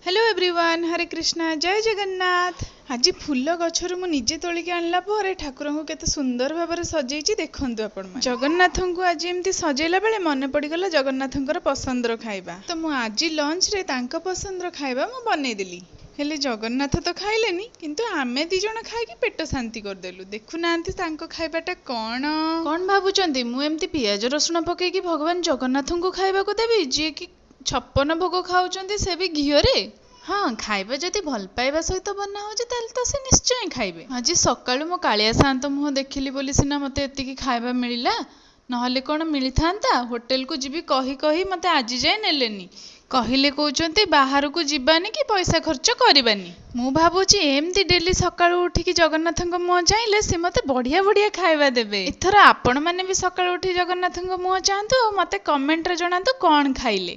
Hello everyone, Hare Krishna, ଜୟ ଜଗନ୍ନାଥ। ଆଜି ଫୁଲ ଗଛରୁ ମୁଁ ନିଜେ ତୋଳିକି ଆଣିଲା ପରେ ଠାକୁରଙ୍କୁ କେତେ ସୁନ୍ଦର ଭାବରେ ସଜେଇଛି ଦେଖନ୍ତୁ ଆପଣମାନେ। ଜଗନ୍ନାଥଙ୍କୁ ଆଜି ଏମିତି ସଜେଇଲା ବେଳେ ମନେ ପଡ଼ିଗଲା ଜଗନ୍ନାଥଙ୍କର ପସନ୍ଦର ଖାଇବା। ତ ମୁଁ ଆଜି ଲଞ୍ଚରେ ତାଙ୍କ ପସନ୍ଦର ଖାଇବା ମୁଁ ବନେଇଦେଲି। ହେଲେ ଜଗନ୍ନାଥ ତ ଖାଇଲେନି, କିନ୍ତୁ ଆମେ ଦି ଜଣ ଖାଇକି ପେଟ ଶାନ୍ତି କରିଦେଲୁ। ଦେଖୁନାହାନ୍ତି ତାଙ୍କ ଖାଇବାଟା କ'ଣ? କ'ଣ ଭାବୁଛନ୍ତି, ମୁଁ ଏମିତି ପିଆଜ ରସୁଣ ପକେଇକି ଭଗବାନ ଜଗନ୍ନାଥଙ୍କୁ ଖାଇବାକୁ ଦେବି, ଯିଏକି 56 ଭୋଗ ଖାଉଛନ୍ତି, ସେ ବି ଘିଅରେ? ହଁ, ଖାଇବା ଯଦି ଭଲ ପାଇବା ସହିତ ବନା ହେଉଛି ତାହେଲେ ତ ସେ ନିଶ୍ଚୟ ଖାଇବେ। ଆଜି ସକାଳୁ ମୋ କାଳିଆ ସାଆନ୍ତ ମୁହଁ ଦେଖିଲି ବୋଲି ସିନା ମୋତେ ଏତିକି ଖାଇବା ମିଳିଲା, ନହେଲେ କ'ଣ ମିଳିଥାନ୍ତା? ହୋଟେଲକୁ ଯିବି କହି କହି ମୋତେ ଆଜି ଯାଏଁ ନେଲେନି। କହିଲେ, କହୁଛନ୍ତି ବାହାରକୁ ଯିବାନି କି ପଇସା ଖର୍ଚ୍ଚ କରିବାନି। ମୁଁ ଭାବୁଛି ଏମିତି ଡେଲି ସକାଳୁ ଉଠିକି ଜଗନ୍ନାଥଙ୍କ ମୁହଁ ଚାହିଁଲେ ସେ ମୋତେ ବଢ଼ିଆ ବଢ଼ିଆ ଖାଇବା ଦେବେ। ଏଥର ଆପଣମାନେ ବି ସକାଳୁ ଉଠି ଜଗନ୍ନାଥଙ୍କ ମୁହଁ ଚାହାନ୍ତୁ ଆଉ ମୋତେ କମେଣ୍ଟରେ ଜଣାନ୍ତୁ କ'ଣ ଖାଇଲେ।